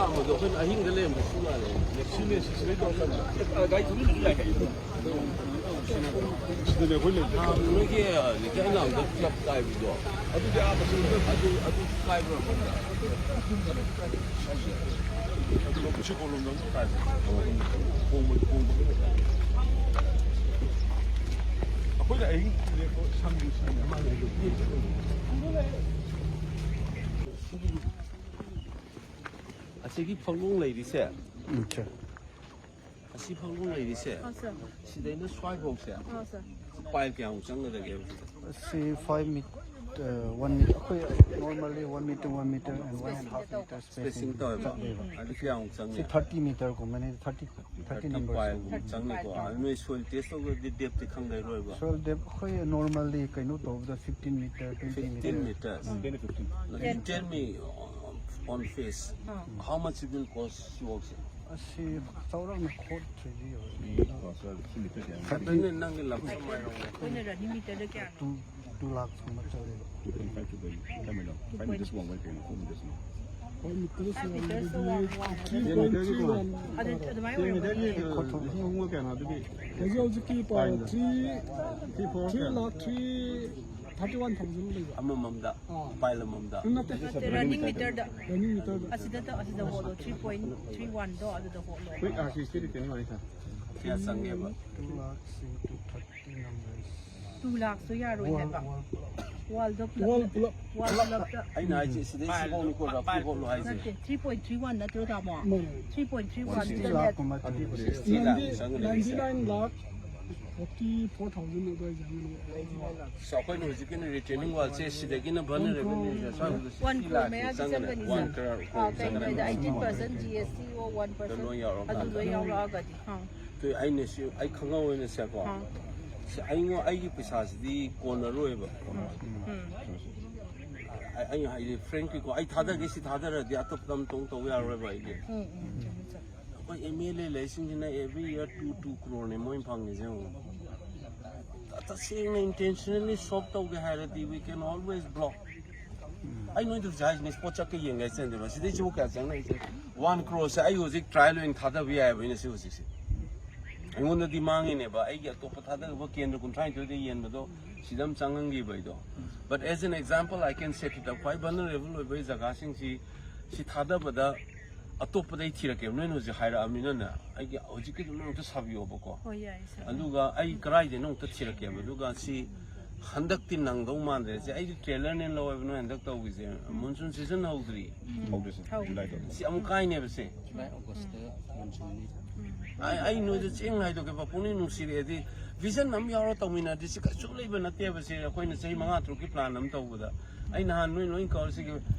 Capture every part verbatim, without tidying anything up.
ꯑꯍꯥꯟꯕꯗꯣ ꯑꯩꯈꯣꯏꯅ ꯑꯍꯤꯡꯗ ꯂꯩꯔꯝꯕꯁꯨ ꯃꯥꯜꯂꯦ꯫ ꯁꯤꯅꯦ, ꯁꯤꯁꯤꯅ ꯇꯧꯔꯒ ꯒꯥꯔꯤ ꯊꯧꯖꯤꯟꯕꯁꯨ ꯌꯥꯏ ꯀꯩꯅꯣ꯫ ꯁꯤꯗꯅꯦ ꯑꯩꯈꯣꯏ ꯂꯩ꯫ ꯅꯣꯏꯒꯤ ꯂꯩꯀꯥꯏ ꯂꯥꯡꯗ ꯀ꯭ꯂꯕ ꯀꯥꯏꯕꯗꯣ꯫ ꯑꯗꯨꯗꯤ ꯑꯥ ꯃꯁꯤꯡꯗ ꯑꯗꯨ, ꯑꯗꯨ ꯀꯥꯏꯕ꯭ꯔꯣ? ꯑꯗꯨꯒ ꯁꯤ ꯀꯣꯂꯣꯝꯗ ꯑꯃꯨꯛ ꯀꯥꯏꯕ꯫ ꯀꯣꯡꯕ, ꯀꯣꯡꯕ꯫ ꯑꯩꯈꯣꯏꯅ ꯑꯍꯤꯡ ꯂꯦꯛꯄ ꯁꯪꯗꯦ, ꯁꯪꯗꯦ꯫ ꯑꯁꯤꯒꯤ ꯐꯛꯂꯣꯡ ꯂꯩꯔꯤꯁꯦ, ꯎꯝ, ꯁꯦ꯫ ꯑꯁꯤ ꯐꯛꯂꯣꯡ ꯂꯩꯔꯤꯁꯦ, ꯑꯥ, ꯁꯥꯔ꯫ ꯁꯤꯗꯩꯅ ꯁ꯭ꯋꯥꯏꯐꯥꯎꯁꯦ ꯑꯥ, ꯁꯥꯔ꯫ ꯄꯥꯏꯜ ꯀꯌꯥꯃꯨꯛ ꯆꯪꯒꯗꯒꯦ? ꯑꯁꯤ five meter, one meter, ꯑꯩꯈꯣꯏ normally one meter, one meter and one and half meter spacing spacing ꯇꯧꯋꯦꯕ? ꯆꯠꯂꯦꯕ꯫ ꯑꯗꯨ ꯀꯌꯥꯃꯨꯛ ꯁꯤ ꯆꯪꯉꯦ? Thirty meter ꯒꯨꯝꯕꯅꯤ, thirty, thirty thirty number pile ꯒꯨꯝꯕ ꯆꯪꯉꯦꯀꯣ? ꯑꯗꯨ ꯅꯣꯏ soil test ꯇꯧꯕꯗꯤ depth ꯇꯤ ꯈꯪ ꯂꯩꯔꯣꯏꯕ? Soil depth ꯑꯩꯈꯣꯏ normally ꯀꯩꯅꯣ ꯇꯧꯕꯗ fifteen meter, twenty meter. Fifteen meters. Ten to fifteen. Now you tell me on, on face, ah. How much it will cost ꯁꯤ ꯋꯥꯛꯁꯦ? ꯑꯁꯤ ꯆꯥꯎꯔꯥꯛꯅ ꯈꯣꯠꯇ꯭ꯔꯗꯤ ꯌꯧꯔꯦ꯫ ꯎꯝ, ꯑꯣ, ꯁꯥꯔ, ꯁꯤ ꯃꯤꯇꯔ ꯀꯌꯥꯅꯣ? ꯑꯗꯨꯅꯦ ꯅꯪꯒꯤ ꯂꯝꯁꯝ ꯍꯥꯏꯔꯛꯑꯣꯅꯦ꯫ ꯑꯩꯈꯣꯏꯅ running meter ꯗ ꯀꯌꯥꯅꯣ? Two, two lakh ꯀꯨꯝꯕ ꯆꯠꯂꯦꯕ꯫ Two point five to ꯀꯩꯅꯣ? Five meters ꯋꯥꯡꯕ ꯀꯩꯅꯣ? Four meters ꯅꯣ? Five meters ꯋꯥꯡꯕꯗꯤ three point three one꯫ ꯑꯗꯨ, ꯑꯗꯨꯃꯥꯏꯅ ꯑꯣꯏꯔꯝꯒꯅꯤ꯫ ꯃꯤꯇꯔꯒꯤ ꯂꯤꯁꯤꯡ ꯑꯍꯨꯝꯒ ꯀꯌꯥꯅꯣ ꯑꯗꯨꯗꯤ? ꯍꯧꯖꯤꯛ ꯍꯧꯖꯤꯛꯀꯤ ꯄꯥꯎ ꯄꯥꯏꯟꯗ꯫ Three, three four three ꯀꯌꯥꯅꯣ? Lakh three thirty one thousand ꯂꯩꯕ꯫ ꯑꯃꯃꯝꯗ, ꯑꯥ꯫ Pile ꯑꯃꯃꯝꯗ꯫ ꯅꯠꯇꯦ꯫ ꯅꯠꯇꯦ, running meter ꯗ꯫ Running meter ꯗ꯫ ꯑꯁꯤꯗ ꯇ-, ꯑꯁꯤꯗ ꯍꯣꯠꯂꯣ, three point three one ꯗꯣ ꯑꯗꯨꯗ ꯍꯣꯠꯂꯣ꯫ ꯍꯣꯏ, ꯑꯥꯔ ꯁꯤ ꯁꯤꯗꯤ ꯀꯩꯅꯣ ꯍꯥꯏ ꯁꯥꯔ꯫ ꯀꯌꯥ ꯆꯪꯉꯦꯕ? Two lakh into thirty numbers꯫ Two lakh ꯁꯨ ꯌꯥꯔꯣꯏ ꯍꯥꯏꯕ꯫ Wall, wall ꯄꯨꯂꯞ꯫ Wall ꯗꯣ ꯄꯨꯂꯞ꯫ Wall ꯄꯨꯂꯞ꯫ Wall ꯄꯨꯂꯞꯇ꯫ ꯑꯩꯅ ꯍꯥꯏꯁꯦ ꯁꯤꯗꯩ ꯁꯤꯐꯥꯎꯅꯤꯀꯣ ꯔꯐꯂꯤ ꯍꯣꯠꯂꯣ ꯍꯥꯏꯁꯦ꯫ ꯅꯠꯇꯦ, three point three one ꯅꯠꯇ꯭ꯔꯣ, ꯇꯥꯃꯣ? ꯃꯥꯅꯦ꯫ Three point three one ꯁꯤꯗ ꯁꯤꯛꯁꯇꯤ ꯂꯥꯛ ꯀꯨꯝꯕ ꯆꯪꯉꯦ꯫ Sixty ꯂꯥꯛ ꯆꯪꯒꯅꯤ ꯁꯤꯗ꯫ Ninety nine lakh forty four thousand ꯑꯗꯨꯋꯥꯏ ꯆꯪꯒꯅꯤ꯫ So ꯑꯩꯈꯣꯏꯅ ꯍꯧꯖꯤꯛꯀꯤꯅ retaining wall ꯁꯦ ꯁꯤꯗꯒꯤꯅ vulnerable area ꯁ꯭ꯋꯥꯏꯐꯥꯎꯗ One crore ꯃꯌꯥꯗꯤ ꯆꯪꯒꯅꯤ, ꯁꯥꯔ꯫ One crore ꯑꯥ, ꯀꯩꯒꯤꯅꯣ ꯍꯥꯏꯗ eighteen percent G S T ꯑꯣ one percent ꯂꯣꯏ ꯌꯥꯎꯔꯛꯑꯀꯥꯟꯗ꯫ ꯑꯗꯨ ꯂꯣꯏ ꯌꯥꯎꯔꯛꯑꯒꯗꯤ꯫ ꯑꯥ꯫ ꯑꯗꯨ ꯑꯩꯅ ꯁꯤ, ꯑꯩ ꯈꯪꯍꯧꯋꯦꯅ ꯁꯦꯀꯣ꯫ ꯑꯥ꯫ ꯁꯤ ꯑꯩꯉꯣꯟ-, ꯑꯩꯒꯤ ꯄꯩꯁꯥꯁꯤꯗꯤ ꯀꯣꯟꯅꯔꯣꯏꯕ꯫ ꯎꯝ꯫ ꯎꯝ꯫ ꯑꯩ, ꯑꯩ ꯍꯥꯏꯗꯤ frankly ꯀꯣ, ꯑꯩ ꯊꯥꯗꯒꯦ ꯁꯤ ꯊꯥꯗꯔꯗꯤ ꯑꯇꯣꯞꯄꯗ ꯑꯃ ꯇꯧ, ꯇꯧ ꯌꯥꯔꯣꯏꯕ ꯑꯩꯗꯤ꯫ ꯎꯝ, ꯎꯝ, ꯆꯨꯝꯃꯤ, ꯆꯨꯝꯃꯤ꯫ ꯑꯩꯈꯣꯏ M L A ꯂꯩꯁꯤꯡꯁꯤꯅ every year two, two crore ꯅꯦ ꯃꯣꯏꯅ ꯐꯪꯉꯤꯁꯦ ꯌꯦꯡꯉꯨ꯫ ꯇꯁꯦꯡꯅ intentionally solve ꯇꯧꯒꯦ ꯍꯥꯏꯔꯗꯤ we can always block꯫ ꯑꯩ ꯅꯣꯏꯗꯁꯨ ꯍꯥꯏꯁꯤꯅꯦ, ꯄꯣꯠ ꯆꯠꯀ ꯌꯦꯡꯒꯦ ꯍꯥꯏ ꯆꯪꯗꯦꯕ꯫ ꯁꯤꯗꯩꯁꯤꯕꯨ ꯀꯌꯥ ꯆꯪꯅ ꯍꯥꯏꯁꯦ? ꯋꯥꯟ ꯀ꯭ꯔꯣꯔꯁꯦ ꯑꯩ ꯍꯧꯖꯤꯛ ꯇ꯭ꯔꯥꯏꯌꯦꯜ ꯑꯣꯏꯅ ꯊꯥꯗꯕ ꯌꯥꯏꯑꯕ ꯑꯩꯅ ꯁꯤ ꯍꯧꯖꯤꯛꯁꯦ꯫ ꯑꯩꯉꯣꯟꯗꯗꯤ ꯃꯥꯡꯉꯤꯅꯦꯕ, ꯑꯩꯒꯤ ꯑꯇꯣꯞꯄ ꯊꯥꯗꯕ ꯀꯦꯟꯗ꯭ꯔ ꯀꯨꯟꯊ꯭ꯔꯥꯅꯤꯊꯣꯏꯗ ꯌꯦꯟꯕꯗꯣ ꯁꯤꯗ ꯑꯃ ꯆꯪꯍꯟꯈꯤꯕ ꯑꯩꯗꯣ꯫ But as an example, I can set it up. ꯈ꯭ꯋꯥꯏ vulnerable ꯑꯣꯏꯕ ꯖꯒꯥꯁꯤꯡꯁꯤ ꯁꯤ ꯊꯥꯗꯕꯗ ꯑꯇꯣꯞꯄꯗ ꯑꯩ ꯊꯤꯔꯛꯀꯦꯕ꯫ ꯅꯣꯏꯅ ꯍꯧꯖꯤꯛ ꯍꯥꯏꯔꯛꯑꯕꯅꯤꯅꯅꯦ, ꯑꯩꯒꯤ ꯍꯧꯖꯤꯛꯀꯤꯗꯨ ꯅꯣꯏ ꯑꯝꯇ ꯁꯥꯕꯤꯌꯣꯕꯀꯣ꯫ ꯍꯣꯏ, ꯌꯥꯏ, ꯁꯥꯕꯤꯌꯣ꯫ ꯑꯗꯨꯒ ꯑꯩ ꯀꯗꯥꯏꯗꯅꯣ ꯑꯃꯨꯛꯇ ꯊꯤꯔꯛꯀꯦꯕ꯫ ꯑꯗꯨꯒ ꯁꯤ ꯍꯟꯗꯛꯇꯤ ꯅꯪꯗꯧ ꯃꯥꯟꯗ꯭ꯔꯦ꯫ ꯁꯤ ꯑꯩꯗꯤ ꯇ꯭ꯔꯦꯂꯔꯅꯦꯅ ꯂꯧꯋꯦꯕ, ꯅꯣꯏ ꯍꯟꯗꯛ ꯇꯧꯕꯤꯁꯦ꯫ ꯃꯣꯟꯁꯨꯟ ꯁꯤꯖꯟ ꯍꯧꯗ꯭ꯔꯤ꯫ ꯍꯧꯗ꯭ꯔꯤꯁꯦ꯫ ꯍꯧꯗ꯭ꯔꯤ꯫ ꯖꯨꯂꯥꯏꯗ꯫ ꯁꯤ ꯑꯃꯨꯛ ꯀꯥꯏꯅꯦꯕ ꯁꯤ꯫ ꯖꯨꯂꯥꯏ ꯑꯣꯒꯁꯇ ꯃꯣꯟꯁꯨꯟꯅꯤ꯫ ꯑꯩ ꯑꯩ ꯅꯣꯏꯗ ꯁꯦꯡꯅ ꯍꯥꯏꯗꯣꯛꯀꯦ, ꯄꯨꯛꯅꯤꯡ ꯅꯨꯡꯁꯤꯔꯛꯑꯗꯤ ꯚꯤꯖꯟ ꯑꯃ ꯌꯥꯎꯔ ꯇꯧꯃꯤꯟꯅꯔꯗꯤ ꯁꯤ ꯀꯩꯁꯨ ꯂꯩꯕ ꯅꯠꯇꯦꯕ꯫ ꯁꯤ ꯑꯩꯈꯣꯏꯅ ꯆꯍꯤ ꯃꯉꯥ ꯇꯔꯨꯛꯀꯤ ꯄ꯭ꯂꯥꯟ ꯑꯃ ꯇꯧꯕꯗ ꯑꯩ ꯅꯍꯥꯟ ꯅꯣꯏ ꯂꯣꯏ ꯀꯧꯔꯁꯤꯒꯤ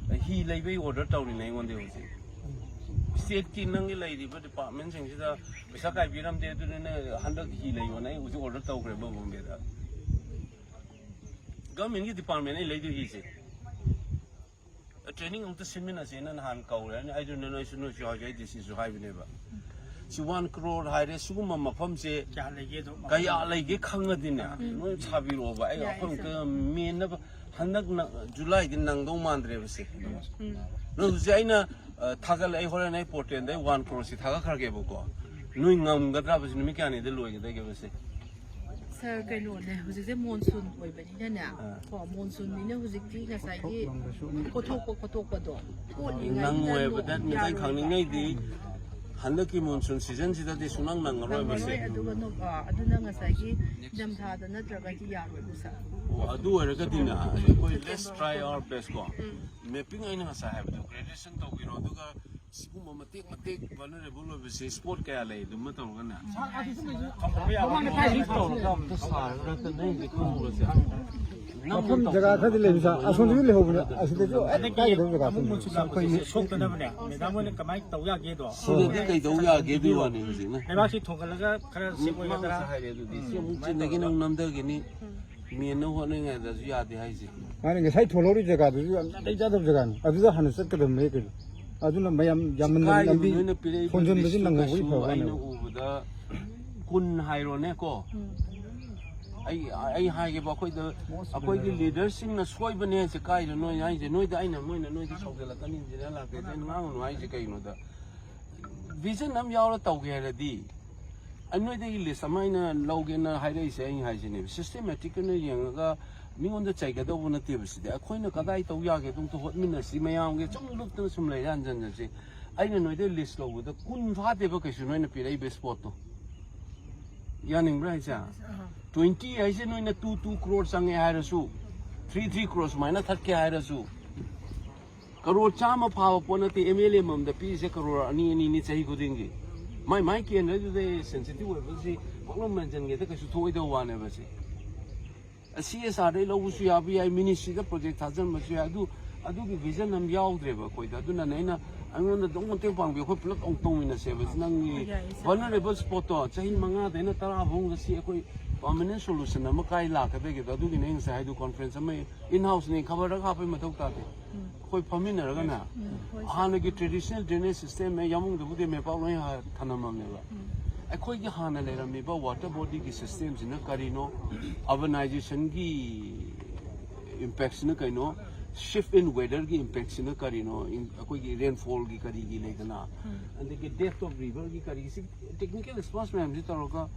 ꯍꯤ ꯂꯩꯕꯩ ꯑꯣꯔꯗꯔ ꯇꯧꯔꯤꯅꯦ ꯑꯩꯉꯣꯟꯗ ꯍꯧꯖꯤꯛ꯫ ꯁ꯭ꯇꯦꯠꯀꯤ ꯅꯪꯒꯤ ꯂꯩꯔꯤꯕ ꯗꯤꯄꯥꯔꯠꯃꯦꯟꯁꯤꯡꯁꯤꯗ ꯄꯩꯁꯥ ꯀꯥꯏꯕꯤꯔꯝꯗꯦ, ꯑꯗꯨꯅ ꯅꯪ ꯍꯟꯗꯛ ꯍꯤ ꯂꯩꯌꯣꯅ ꯑꯩ ꯍꯧꯖꯤꯛ ꯑꯣꯔꯗꯔ ꯇꯧꯈ꯭ꯔꯦꯕ ꯕꯣꯝꯕꯦꯗ꯫ ꯒꯚꯔꯟꯃꯦꯟꯠꯀꯤ ꯗꯤꯄꯥꯔꯠꯃꯦꯟ ꯑꯩ ꯂꯩꯗꯣꯏ ꯍꯤꯁꯦ꯫ ꯇ꯭ꯔꯦꯅꯤꯡ ꯑꯃꯨꯛꯇ ꯁꯤꯟꯃꯤꯟꯅꯁꯦꯅ ꯅꯍꯥꯟ ꯀꯧꯔꯦ꯫ ꯑꯩꯁꯨ ꯅꯣꯏꯁꯨ ꯅꯣꯏꯁꯨ ꯍꯥꯏꯒꯦ, ꯑꯩ ꯗꯤ ꯁꯤꯁꯨ ꯍꯥꯏꯕꯅꯦꯕ꯫ ꯁꯤ ꯋꯥꯟ ꯀ꯭ꯔꯣꯔ ꯍꯥꯏꯔꯦ, ꯁꯤꯒꯨꯝꯕ ꯃꯐꯝꯁꯦ ꯀꯌꯥ ꯂꯩꯒꯦ ꯑꯗꯣ? ꯀꯌꯥ ꯂꯩꯒꯦ ꯈꯪꯉꯗꯤꯅꯦ, ꯅꯣꯏ ꯁꯥꯕꯤꯔꯛꯑꯣꯕ꯫ ꯑꯩ ꯌꯥꯏ, ꯑꯩꯈꯣꯏ ꯑꯃꯨꯛꯇ ꯃꯦꯟꯅꯕ, ꯍꯟꯗꯛ ꯅ- ꯖꯨꯂꯥꯏꯗꯤ ꯅꯪꯗꯧ ꯃꯥꯟꯗ꯭ꯔꯦꯕ ꯁꯦ꯫ ꯅꯣꯏ ꯍꯧꯖꯤꯛ ꯑꯩꯅ ꯑ, ꯊꯥꯒꯠꯂꯦ, ꯑꯩ ꯍꯣꯔꯦꯟ ꯑꯩ ꯄꯣꯔꯇꯦꯜꯗ ꯑꯩ ꯋꯥꯟ ꯀ꯭ꯔꯣꯔꯁꯤ ꯊꯥꯒꯠꯈ꯭ꯔꯒꯦꯕꯀꯣ꯫ ꯅꯣꯏ ꯉꯝꯒꯗ꯭ꯔꯕ? ꯁꯤ ꯅꯨꯃꯤꯠ ꯀꯌꯥꯅꯤꯗ ꯂꯣꯏꯒꯗꯒꯦꯕ ꯁꯦ? ꯁꯥꯔ, ꯀꯩꯅꯣꯅꯦ, ꯍꯧꯖꯤꯛꯁꯦ ꯃꯣꯟꯁꯨꯟ ꯑꯣꯏꯕꯅꯤꯅꯅꯦ, ꯀꯣ, ꯃꯣꯟꯁꯨꯟꯅꯤꯅ ꯍꯧꯖꯤꯛꯇꯤ ꯉꯁꯥꯏꯒꯤ ꯄꯨꯊꯣꯛꯄ ꯈꯣꯠꯇꯣꯛꯄꯗꯣ ꯄꯣꯠꯂꯤꯉꯩꯗ ꯅꯪꯉꯣꯏꯕꯗ ꯅꯣꯡ ꯉꯁꯥꯏ ꯌꯥꯔꯣꯏꯕ꯫ ꯈꯪꯅꯤꯡꯉꯩꯗꯤ ꯍꯟꯗꯛꯀꯤ ꯃꯣꯟꯁꯨꯟ ꯁꯤꯖꯟꯁꯤꯗꯗꯤ ꯁꯨꯡꯅꯪ ꯅꯪꯉꯔꯣꯏꯕ ꯁꯦ꯫ ꯅꯪꯉꯔꯣꯏ, ꯑꯗꯨꯒ ꯅꯣꯡ-, ꯑ, ꯑꯗꯨꯅ ꯉꯁꯥꯏꯒꯤ ꯏꯪꯊꯝꯊꯥꯗ ꯅꯠꯇ꯭ꯔꯒꯗꯤ ꯌꯥꯔꯣꯏꯕ, ꯁꯥꯔ꯫ ꯑꯣ, ꯑꯗꯨ ꯑꯣꯏꯔꯒꯗꯤꯅꯦ, ꯑꯩꯈꯣꯏ let's try our best ꯀꯣ꯫ ꯃꯦꯞꯄꯤꯡ ꯑꯩꯅ ꯉꯁꯥꯏ ꯍꯥꯏꯕꯗꯣ ꯒ꯭ꯔꯦꯖꯨꯑꯦꯁꯟ ꯇꯧꯕꯤꯔꯣ, ꯑꯗꯨꯒ ꯁꯤꯒꯨꯝꯕ ꯃꯇꯦꯛ ꯃꯇꯦꯛ ꯚꯜꯅꯔꯦꯕꯜ ꯑꯣꯏꯕꯁꯦ ꯁ꯭ꯄꯣꯠ ꯀꯌꯥ ꯂꯩ ꯑꯗꯨꯃ ꯇꯧꯔꯒꯅꯦ꯫ ꯃꯃꯥꯡꯗ ꯀꯥꯏꯗꯒꯤ ꯇꯧꯔꯒ ꯑꯝꯇ ꯁꯥꯔꯒ ꯅꯠꯇ ꯅꯪꯒꯤꯗꯤ ꯈꯪꯍꯧꯔꯁꯦ꯫ ꯃꯐꯝ ꯖꯒꯥ ꯈꯔꯗꯤ ꯂꯩꯕꯁꯦ ꯑꯁꯣꯝꯗꯒꯤ ꯂꯩꯍꯧꯕꯅꯦ, ꯑꯁꯤꯗꯁꯨ ꯍꯦꯛ ꯀꯥꯏꯒꯗꯕ ꯖꯒꯥ ꯈꯔ ꯂꯩ꯫ ꯃꯣꯟꯁꯨꯟ ꯂꯥꯛꯄꯁꯦ ꯁꯣꯛꯇꯅꯕꯅꯦ ꯃꯦꯗꯥꯝ ꯍꯣꯏꯅ ꯀꯃꯥꯏꯅ ꯇꯧ ꯌꯥꯒꯦꯗꯣ? ꯁꯤꯗꯗꯤ ꯀꯩꯗꯧ ꯌꯥꯒꯦ ꯑꯗꯨꯒꯤ ꯋꯥꯅꯤ ꯍꯧꯖꯤꯛꯅ꯫ ꯂꯩꯕꯥꯛꯁꯤ ꯊꯣꯡꯒꯠꯂꯒ ꯈꯔ ꯁꯦꯞ ꯃꯥꯅ ꯑꯣꯏꯒꯗ꯭ꯔꯥ? ꯉꯁꯥꯏ ꯍꯥꯏꯔꯦ ꯑꯗꯨꯗꯤ꯫ ꯁꯤ ꯑꯃꯨꯛ ꯆꯤꯟꯗꯒꯤ ꯅꯪ ꯅꯝꯊꯒꯅꯤ꯫ ꯃꯦꯟꯅ ꯍꯣꯠꯅꯔꯤꯉꯩꯗꯁꯨ ꯌꯥꯗꯦ ꯍꯥꯏꯁꯦ꯫ ꯃꯥꯅ ꯉꯁꯥꯏ ꯊꯣꯛꯂꯛꯎꯔꯤ ꯖꯒꯥꯗꯨꯁꯨ ꯌꯥꯝ ꯅꯥꯇꯩ ꯆꯥꯗꯕ ꯖꯒꯥꯅꯤ, ꯑꯗꯨꯗ ꯍꯥꯟꯅ ꯆꯠꯀꯗꯕꯅꯦ ꯀꯩꯅꯣ꯫ ꯑꯗꯨꯅ ꯃꯌꯥꯝ ꯌꯥꯝꯃꯟꯗꯅ ꯀꯥꯏꯔꯤꯕ ꯂꯝꯕꯤ ꯅꯣꯏꯅ ꯄꯤꯔꯛꯏꯕ ꯊꯣꯟꯖꯤꯟꯕꯁꯤ ꯂꯤꯁꯇꯨ ꯅꯪꯍꯧꯕꯒꯤ ꯀꯩꯁꯨ ꯐꯕ ꯑꯩꯅ ꯋꯥꯅꯦꯕ꯫ ꯎꯕꯗ ꯀꯨꯟ ꯍꯥꯏꯔꯣꯅꯦꯀꯣ꯫ ꯑꯩ ꯑꯩ ꯍꯥꯏꯒꯦꯕ, ꯑꯩꯈꯣꯏꯗ ꯑꯩꯈꯣꯏꯒꯤ ꯂꯤꯗꯔꯁꯤꯡꯅ ꯁꯣꯏꯕꯅꯦ ꯍꯥꯏꯁꯦ꯫ ꯀꯥꯏꯗ ꯅꯣꯏ ꯍꯥꯏꯁꯦ? ꯅꯣꯏꯗ ꯑꯩꯅ, ꯃꯣꯏꯅ ꯅꯣꯏꯗ ꯁꯧꯒꯠꯂꯛꯀꯅꯤ, ꯏꯟꯖꯤꯅꯤꯌꯥꯔ ꯂꯥꯛꯀꯦ, ꯑꯩꯅ ꯉꯥꯡꯉꯨꯅꯨ ꯍꯥꯏꯁꯦ ꯀꯩꯅꯣꯗ, ꯚꯤꯖꯟ ꯑꯃ ꯌꯥꯎꯔ ꯇꯧꯒꯦ ꯍꯥꯏꯔꯗꯤ, ꯑꯩ ꯅꯣꯏꯗꯒꯤ ꯂꯤꯁ ꯑꯃ ꯑꯩꯅ ꯂꯧꯒꯦꯅ ꯍꯥꯏꯔꯛꯏꯁꯦ, ꯑꯩꯅ ꯍꯥꯏꯁꯤꯅꯦꯕ, ꯁꯤꯁꯇꯦꯃꯦꯇꯤꯛ ꯑꯣꯏꯅ ꯌꯦꯡꯉꯒ ꯃꯤꯉꯣꯟꯗ ꯆꯩꯒꯗꯧꯕ ꯅꯠꯇꯦꯕ꯫ ꯁꯤꯗꯤ ꯑꯩꯈꯣꯏꯅ ꯀꯗꯥꯏ ꯇꯧ ꯌꯥꯒꯦ ꯑꯗꯨꯝꯇ ꯍꯣꯠꯃꯤꯟꯅꯁꯤ, ꯃꯌꯥꯝꯒꯤ ꯁꯨꯝ ꯂꯨꯞꯇꯅ ꯁꯨꯝ ꯂꯩꯔꯦ ꯍꯟꯖꯟꯖꯁꯤ꯫ ꯑꯩꯅ ꯅꯣꯏꯗ ꯂꯤꯁ ꯂꯧꯕꯗ ꯀꯨꯟ ꯐꯥꯗꯦꯕ ꯀꯩꯁꯨ ꯅꯣꯏꯅ ꯄꯤꯔꯛꯏꯕ ꯁ꯭ꯄꯣꯠꯇꯣ꯫ ꯌꯥꯅꯤꯡꯕ꯭ꯔꯥ ꯍꯥꯏꯁꯦ? ꯇ꯭ꯋꯦꯟꯇꯤ ꯍꯥꯏꯁꯦ ꯅꯣꯏꯅ ꯇꯨ ꯇꯨ ꯀ꯭ꯔꯣꯔ ꯆꯪꯉꯦ ꯍꯥꯏꯔꯁꯨ, ꯊ꯭ꯔꯤ ꯊ꯭ꯔꯤ ꯀ꯭ꯔꯣꯔ ꯁꯨꯃꯥꯏꯅ ꯊꯠꯀꯦ ꯍꯥꯏꯔꯁꯨ, ꯀꯔꯣꯔ ꯆꯥꯝꯃ ꯐꯥꯕ ꯄꯣꯠ ꯅꯠꯇꯦ꯫ ꯑꯦꯝ ꯑꯦꯜ ꯑꯦ ꯑꯃꯃꯝꯗ ꯄꯤꯔꯤꯁꯦ ꯀꯔꯣꯔ ꯑꯅꯤ ꯑꯅꯤꯅꯤ ꯆꯍꯤ ꯈꯨꯗꯤꯡꯒꯤ꯫ ꯃꯥꯏ ꯃꯥꯏ ꯀꯦꯟꯗ꯭ꯔꯗꯨꯗ ꯁꯦꯟꯁꯤꯇꯤꯚ ꯑꯣꯏꯕꯁꯤ ꯄꯥꯛꯅꯝ ꯃꯦꯟꯁꯤꯟꯒꯦꯗ ꯀꯩꯁꯨ ꯊꯣꯛꯑꯣꯏꯗꯧ ꯋꯥꯅꯦꯕ ꯁꯤ꯫ ꯁꯤ ꯑꯦꯁ ꯑꯥꯔꯗꯩ ꯂꯧꯕꯁꯨ ꯌꯥꯕ ꯌꯥꯏ, ꯃꯤꯅꯤꯁꯇ꯭ꯔꯤꯗ ꯄ꯭ꯔꯣꯖꯦꯛ ꯊꯥꯖꯤꯟꯕꯁꯨ ꯌꯥꯏ꯫ ꯑꯗꯨ, ꯑꯗꯨꯒꯤ ꯚꯤꯖꯟ ꯑꯃ ꯌꯥꯎꯗ꯭ꯔꯦꯕ ꯑꯩꯈꯣꯏꯗ꯫ ꯑꯗꯨꯅꯅꯦ ꯑꯩꯅ, ꯑꯩꯉꯣꯟꯗ ꯑꯗꯨꯝ ꯃꯇꯦꯡ ꯄꯥꯡꯕꯤꯌꯨ, ꯑꯩꯈꯣꯏ ꯄꯨꯂꯞ ꯑꯃꯨꯛ ꯇꯧꯃꯤꯟꯅꯁꯦꯕ꯫ ꯁꯤ ꯅꯪꯒꯤ ꯌꯥꯏ, ꯁꯥꯔ꯫ ꯚꯜꯅꯔꯦꯕꯜ ꯁ꯭ꯄꯣꯠꯇꯣ ꯆꯍꯤ ꯃꯉꯥꯗꯩꯅ ꯇꯔꯥ ꯐꯥꯎꯒ ꯁꯤ ꯑꯩꯈꯣꯏ ꯄꯥꯔꯃꯅꯦꯟ ꯁꯣꯂꯨꯁꯟ ꯑꯃ ꯀꯥꯏ ꯂꯥꯛꯀꯗꯒꯦꯗꯣ꯫ ꯑꯗꯨꯒꯤꯅꯦ ꯑꯩ ꯉꯁꯥꯏ ꯍꯥꯏꯗꯣ, ꯀꯣꯟꯐ꯭ꯔꯦꯟꯁ ꯑꯃ ꯏꯟ ꯍꯥꯎꯁꯅꯤ, ꯈꯕꯔꯗ ꯍꯥꯞꯄꯩ ꯃꯊꯧ ꯇꯥꯗꯦ꯫ ꯑꯩꯈꯣꯏ ꯐꯝꯃꯤꯟꯅꯔꯒꯅꯦ, ꯍꯥꯟꯅꯒꯤ ꯇ꯭ꯔꯦꯗꯤꯁꯅꯦꯜ ꯗ꯭ꯔꯦꯅꯦꯖ ꯁꯤꯁꯇꯦꯝꯅꯦ, ꯌꯥꯝꯕꯨꯡꯗꯕꯨꯗꯤ ꯃꯦꯄꯥꯛ ꯂꯣꯏ ꯍꯥ-, ꯊꯅꯝꯃꯕꯅꯦꯕ꯫ ꯑꯩꯈꯣꯏꯒꯤ ꯍꯥꯟꯅ ꯂꯩꯔꯝꯃꯤꯕ ꯋꯥꯇꯔ ꯕꯣꯗꯤꯒꯤ ꯁꯤꯁꯇꯦꯝꯁꯤꯅ ꯀꯔꯤꯅꯣ, ꯑꯔꯕꯅꯥꯏꯖꯦꯁꯟꯒꯤ ꯏꯝꯄꯦꯛꯁꯤꯅ ꯀꯩꯅꯣ, ꯁꯤꯐ ꯏꯟ ꯋꯦꯗꯔꯒꯤ ꯏꯝꯄꯦꯛꯁꯤꯅ ꯀꯔꯤꯅꯣ, ꯏꯟ-, ꯑꯩꯈꯣꯏꯒꯤ ꯔꯦꯟꯐꯣꯜꯒꯤ ꯀꯔꯤꯒꯤ ꯂꯩꯗꯅ, ꯑꯗꯒꯤ ꯗꯦꯞꯊ ꯑꯣꯐ ꯔꯤꯚꯔꯒꯤ ꯀꯔꯤꯒꯤ, ꯁꯤ ꯇꯦꯛꯅꯤꯀꯦꯜ ꯑꯦꯛꯁꯄꯔꯠꯁ ꯃꯌꯥꯝꯁꯤ ꯇꯧꯔꯒ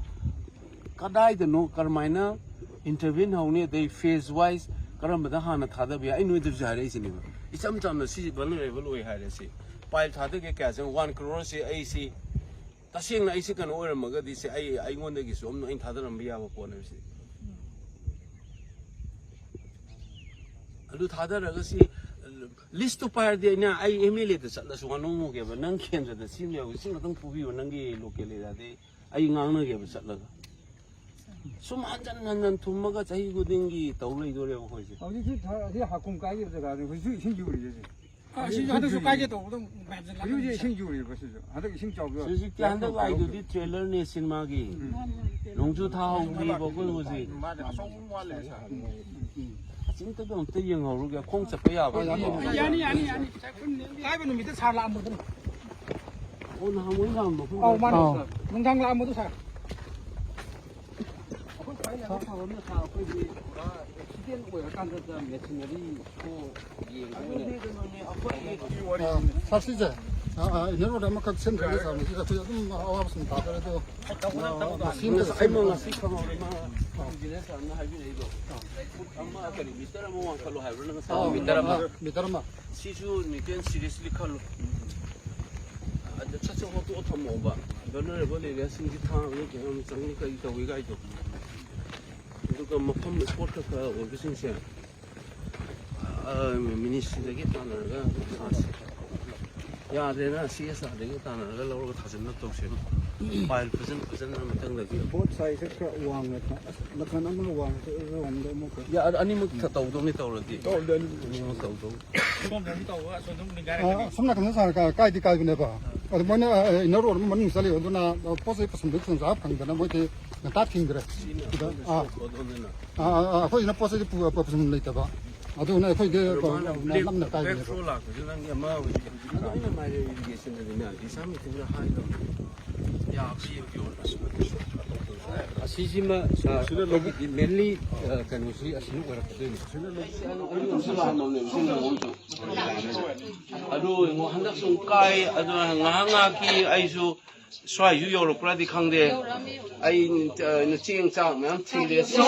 ꯀꯗꯥꯏꯗꯅꯣ, ꯀꯔꯝꯍꯥꯏꯅ ꯏꯟꯇꯔꯚꯦꯟ ꯍꯧꯅꯤ, ꯑꯗꯩ ꯐꯦꯖ ꯋꯥꯏꯁ ꯀꯔꯝꯕꯗ ꯍꯥꯟꯅ ꯊꯥꯗꯕ ꯌꯥꯏ, ꯑꯩ ꯅꯣꯏꯗꯁꯨ ꯍꯥꯏꯔꯛꯏꯁꯤꯅꯦꯕ꯫ ꯏꯆꯝ ꯆꯝꯅ ꯁꯤ ꯚꯜꯅꯔꯦꯕꯜ ꯑꯣꯏ ꯍꯥꯏꯔꯦ, ꯁꯤ ꯄꯥꯏꯞ ꯊꯥꯗꯒꯦ ꯀꯌꯥ ꯆꯪ, ꯋꯥꯟ ꯀ꯭ꯔꯣꯔꯁꯤ ꯑꯩꯁꯤ ꯇꯁꯦꯡꯅ ꯑꯩꯁꯤ ꯀꯩꯅꯣ ꯑꯣꯏꯔꯝꯃꯒꯗꯤ ꯁꯤ ꯑꯩ, ꯑꯩꯉꯣꯟꯗꯒꯤꯁꯨ ꯑꯃ ꯑꯩꯅ ꯊꯥꯗꯔꯝꯕ ꯌꯥꯕ ꯄꯣꯠꯅꯦꯕ ꯁꯤ꯫ ꯑꯗꯨ ꯊꯥꯗꯔꯒ ꯁꯤ ꯂꯤꯁꯇꯨ ꯄꯥꯏꯔꯗꯤ ꯑꯩꯅ, ꯑꯩ ꯑꯦꯝ ꯑꯦꯜ ꯑꯦꯗ ꯆꯠꯂꯁꯨ ꯉꯥꯡꯅꯝꯃꯨꯒꯦꯕ, ꯅꯪ ꯀꯦꯟꯗ꯭ꯔꯗ ꯁꯤ ꯃꯌꯥꯝꯁꯤ ꯁꯤ ꯉꯥꯛꯇꯪ ꯐꯨꯕꯤꯌꯨ, ꯅꯪꯒꯤ ꯂꯣꯀꯦꯜ ꯑꯦꯔꯤꯌꯥꯗꯩ ꯑꯩ ꯉꯥꯡꯅꯒꯦꯕ ꯆꯠꯂꯒ꯫ ꯁꯨꯝ ꯍꯟꯖꯟ ꯍꯟꯖꯟ ꯊꯨꯝꯃꯒ ꯆꯍꯤ ꯈꯨꯗꯤꯡꯒꯤ ꯇꯧ ꯂꯩꯗꯣꯔꯦꯕ ꯑꯩꯈꯣꯏꯁꯦ꯫ ꯍꯧꯖꯤꯛꯁꯤ ꯊ-, ꯑꯁꯤ ꯍꯥꯀꯨꯝ ꯀꯥꯏꯈꯤꯕ ꯖꯒꯥꯗꯨ ꯍꯧꯖꯤꯛꯁꯨ ꯏꯁꯤꯡ ꯌꯨꯔꯤꯁꯦ ꯁꯤ꯫ ꯑ, ꯁꯤꯁꯨ ꯍꯟꯗꯛꯁꯨ ꯀꯥꯏꯒꯦ ꯇꯧꯕꯗꯣ ꯃꯌꯥꯝꯁꯦ ꯍꯧꯖꯤꯛ ꯍꯧꯖꯤꯛ ꯏꯁꯤꯡ ꯌꯨꯔꯤꯕ ꯁꯤꯁꯨ꯫ ꯍꯟꯗꯛ ꯏꯁꯤꯡ ꯆꯥꯎꯕꯗꯣ ꯍꯧꯖꯤꯛꯇꯤ ꯍꯟꯗꯛ ꯂꯥꯛꯏꯗꯨꯗꯤ ꯇ꯭ꯔꯦꯂꯔꯅꯦ ꯁꯤꯅꯦꯃꯥꯒꯤ꯫ ꯅꯣꯡꯖꯨ ꯊꯥ ꯍꯧꯗ꯭ꯔꯤꯕ ꯑꯩꯈꯣꯏ ꯍꯧꯖꯤꯛ꯫ ꯃꯥꯗꯤ ꯑꯆꯧꯕ ꯑꯃ ꯋꯥꯠꯂꯦ ꯁꯥꯔ꯫ ꯑꯁꯤ ꯑꯝꯇꯗ ꯑꯝꯇ ꯌꯦꯡꯍꯧꯔꯨꯒꯦ꯫ ꯈꯣꯡ ꯆꯠꯄ ꯌꯥꯕ꯫ ꯌꯥꯅꯤ, ꯌꯥꯅꯤ, ꯌꯥꯅꯤ꯫ ꯀꯥꯏꯕ ꯅꯨꯃꯤꯠꯇ ꯁꯥꯔ ꯂꯥꯛꯑꯝꯕꯗꯨꯅ꯫ ꯑꯣ, ꯅꯍꯥꯟ ꯃꯣꯏ ꯂꯥꯛꯑꯝꯕ ꯃꯐꯝꯗ꯫ ꯑꯧ, ꯃꯥꯅꯦ꯫ ꯑꯧ꯫ ꯅꯨꯡꯗꯥꯡ ꯂꯥꯛꯑꯝꯕꯗꯣ ꯁꯥꯔ꯫ ꯑꯩꯈꯣꯏ ꯁ꯭ꯋꯥꯏ ꯌꯥꯝ ꯐꯕ ꯑꯃꯅ ꯁꯥꯔ, ꯑꯩꯈꯣꯏꯒꯤ ꯄꯨꯔꯥ ꯑꯦꯛꯁꯤꯗꯦꯟ ꯑꯣꯏꯔꯀꯥꯟꯗꯗ ꯃꯦꯁꯤꯅꯔꯤ ꯁꯣ ꯌꯦꯡꯕꯅꯦ꯫ ꯑꯗꯨꯗꯤ ꯀꯩꯅꯣꯅꯦ, ꯑꯩꯈꯣꯏꯒꯤ ꯑ, ꯁꯥꯔ, ꯁꯤꯁꯦ, ꯑ, ꯑ, ꯏꯟꯅꯔ ꯔꯣꯗ ꯑꯃꯈꯛ ꯁꯦꯝꯗ꯭ꯔꯒ, ꯁꯥꯔ, ꯃꯁꯤꯗ ꯑꯩꯈꯣꯏ ꯑꯗꯨꯝ ꯑꯋꯥꯕ ꯁꯨꯝ ꯇꯥꯗꯣꯔꯦ꯫ ꯑꯗꯣ, ꯑ, ꯃꯁꯤꯅ ꯑꯩ ꯁꯦꯝꯗ꯭ꯔꯒ ꯃꯉꯥ ꯁꯤ ꯈꯪꯍꯧꯔꯦ, ꯃꯥ ꯏꯟꯖꯤꯅꯤꯌꯔ ꯁꯥꯔꯅ ꯍꯥꯏꯕꯤꯔꯛꯏꯗꯣ꯫ ꯐꯨꯠ ꯑꯃ ꯀꯔꯤ ꯃꯤꯇꯔ ꯑꯃ ꯋꯥꯡꯈꯠꯂꯣ ꯍꯥꯏꯕ꯭ꯔꯥ ꯅꯪ ꯉꯁꯥꯏ? ꯑ, ꯃꯤꯇꯔ ꯑꯃ꯫ ꯑ, ꯃꯤꯇꯔ ꯑꯃ꯫ ꯁꯤꯁꯨ ꯅꯤꯇꯦꯟ ꯁꯤꯔꯤꯌꯁꯂꯤ ꯈꯜꯂꯨ꯫ ꯑꯗ ꯁꯠ ꯁꯠ ꯍꯣꯠꯇꯣꯛꯑ ꯊꯝꯃꯣꯕ꯫ ꯚꯜꯅꯔꯦꯕꯜ ꯑꯦꯔꯤꯌꯥꯁꯤꯡꯁꯤ ꯊꯥꯡꯕꯗ ꯀꯩꯅꯣꯝ ꯆꯪꯉꯤ, ꯀꯔꯤ ꯇꯧꯏ ꯀꯥꯏꯗꯣ꯫ ꯑꯗꯨꯒ ꯃꯐꯝ ꯏꯁꯄꯣꯠ ꯈꯔ ꯈꯔ ꯑꯣꯏꯕꯁꯤꯡꯁꯦ, ꯑ, ꯃꯤꯅꯤꯁꯇ꯭ꯔꯤꯗꯒꯤ ꯇꯥꯟꯅꯔꯒ ꯁꯥꯁꯤ꯫ ꯌꯥꯗ꯭ꯔꯦꯅ ꯁꯤ ꯑꯦꯁ ꯑꯥꯔꯗꯒꯤ ꯇꯥꯟꯅꯔꯒ ꯂꯧꯔꯒ ꯊꯥꯖꯤꯟꯅꯕ ꯇꯧꯁꯦ꯫ ꯄꯥꯏꯜ ꯐꯖꯅ ꯐꯖꯅ ꯃꯊꯪꯗꯒꯤ꯫ ꯕꯣꯠ ꯁꯥꯏꯖꯁꯦ ꯈꯔ ꯋꯥꯡꯉꯦ꯫ ꯑꯁ, ꯅꯥꯀꯟ ꯑꯃꯒ ꯋꯥꯡꯉꯦ, ꯑꯃꯨꯛꯀ꯫ ꯌꯥ, ꯑꯅꯤꯃꯛ ꯊ-, ꯇꯧꯗꯧꯅꯤ ꯇꯧꯔꯗꯤ꯫ ꯇꯧꯔꯗꯤ ꯑꯅꯤꯃꯛ꯫ ꯑꯅꯤꯃꯛ ꯇꯧꯗꯧ꯫ ꯁꯣꯝꯗ ꯑꯗꯨꯝ ꯇꯧꯕ, ꯑꯁꯣꯝꯗ ꯑꯗꯨꯝ ꯅꯤꯡꯈꯥꯏꯔꯛꯀꯅꯤ꯫ ꯑ, ꯁꯣꯝ ꯅꯥꯀꯟꯗ ꯁꯥꯔ ꯀꯥ-, ꯀꯥꯏꯗꯤ ꯀꯥꯏꯕꯅꯦꯕ꯫ ꯑꯗꯨ ꯃꯣꯏꯅ, ꯑ, ꯏꯟꯅꯔ ꯔꯣꯗ ꯑꯃ ꯃꯅꯨꯡ ꯆꯠꯂꯤ, ꯑꯗꯨꯅ, ꯑ, ꯄꯣꯠ ꯆꯩ ꯄꯨꯁꯟꯕꯒꯤ ꯈꯨꯗꯣꯡꯆꯥꯕ ꯐꯪꯗꯅ ꯃꯣꯏꯗꯤ ꯉꯟꯇꯥ ꯊꯤꯡꯈ꯭ꯔꯦ꯫ ꯁꯤꯗ, ꯑꯥ꯫ ꯑꯥ, ꯑꯥ, ꯑꯥ, ꯑꯩꯈꯣꯏꯁꯤꯅ ꯄꯣꯠ ꯆꯩꯗꯤ ꯄꯨ-, ꯄꯨꯁꯟꯐꯝ ꯂꯩꯇꯕ꯫ ꯑꯗꯨꯅ ꯑꯩꯈꯣꯏꯗꯤ ꯑꯗꯣ ꯃꯥꯅ ꯅꯝꯅ ꯕ꯭ꯂꯦꯛ, ꯀꯥꯏꯕꯅꯦꯕ꯫ ꯕ꯭ꯂꯦꯛ ꯐ꯭ꯂꯣ ꯂꯥꯛꯄꯁꯦ ꯅꯪꯒꯤ ꯑꯃ ꯍꯧꯖꯤꯛ ꯍꯧꯖꯤꯛ ꯂꯣꯏꯅ ꯃꯥꯏꯔꯦ ꯏꯔꯤꯒꯦꯁꯟꯗꯗꯤꯅꯦ, ꯗꯤꯁꯥ ꯃꯤꯇꯤꯡꯗ ꯍꯥꯏꯗꯧꯅꯦ꯫ ꯌꯥꯕꯁꯤ ꯌꯦꯡꯕꯤꯌꯣ꯫ ꯑꯁ, ꯑꯁꯤꯁꯤꯃ, ꯑ, ꯁꯤꯅ ꯂꯧꯕꯨꯛ ꯑꯩꯈꯣꯏꯒꯤꯗꯤ ꯃꯦꯟꯂꯤ, ꯑ, ꯀꯩꯅꯣꯁꯤ ꯑꯁꯤꯅ ꯑꯣꯏꯔꯛꯀꯗꯣꯏꯅꯦ꯫ ꯁꯤꯅ ꯂꯧꯕꯨꯛ ꯑꯩ ꯑꯗꯨꯝꯁꯨ ꯂꯥꯛꯑꯝꯃꯕꯅꯦ, ꯁꯤꯅ ꯂꯧꯕꯨꯛꯁꯨ꯫ ꯑꯗꯨ ꯌꯦꯡꯉꯣ, ꯍꯟꯗꯛ ꯁꯨꯝ ꯀꯥꯏ, ꯑꯗꯨꯅ ꯉꯥꯏꯍꯥꯛ ꯉꯥꯏꯍꯥꯛꯀꯤ ꯑꯩꯁꯨ ꯁ꯭ꯋꯥꯏꯁꯨ ꯌꯧꯔꯛꯄ꯭ꯔꯥꯗꯤ ꯈꯪꯗꯦ꯫ ꯑꯩ, ꯑ, ꯆꯦꯡ ꯆꯥꯛ ꯃꯌꯥꯝ ꯊꯤꯔꯦ꯫ ꯁꯤ,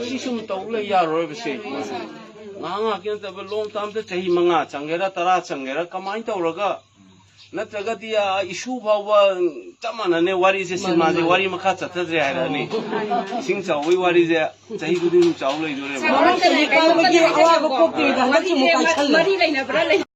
ꯁꯤ ꯁꯨꯝ ꯇꯧ ꯂꯩ ꯌꯥꯔꯔꯣꯏꯕ ꯁꯦ꯫ ꯉꯥꯏꯍꯥꯛ ꯉꯥꯏꯍꯥꯛꯀꯤ ꯅꯠꯇꯕ, ꯂꯣꯡ ꯇꯥꯝꯗ ꯆꯍꯤ ꯃꯉꯥ ꯆꯪꯒꯦꯔꯥ, ꯇꯔꯥ ꯆꯪꯒꯦꯔꯥ, ꯀꯃꯥꯏꯅ ꯇꯧꯔꯒ, ꯅꯠꯇ꯭ꯔꯒꯗꯤ, ꯑ, ꯏꯁꯨ ꯐꯥꯎꯕ ꯆꯞ ꯃꯥꯟꯅꯅꯦ ꯋꯥꯔꯤꯁꯦ, ꯁꯤꯅꯦꯃꯥꯁꯦ ꯋꯥꯔꯤ ꯃꯈꯥ ꯆꯠꯊꯗ꯭ꯔꯦ ꯍꯥꯏꯔꯛꯑꯅꯤ꯫ ꯏꯁꯤꯡ ꯆꯥꯎꯕꯒꯤ ꯋꯥꯔꯤꯁꯦ ꯆꯍꯤ ꯈꯨꯗꯤꯡꯒꯤ ꯆꯥꯎ ꯂꯩꯗꯣꯔꯦꯕ꯫ ꯃꯔꯝ ꯀꯔꯤ ꯀꯥꯏꯕꯒꯤ ꯑꯋꯥꯕ ꯀꯣꯛꯇ꯭ꯔꯤꯗ ꯍꯟꯗꯛꯁꯨ ꯑꯃꯨꯛ ꯀꯥꯏꯁꯜꯂꯦ꯫ ꯃꯔꯤ ꯂꯩꯅꯕ꯭ꯔꯥ ꯂꯩ-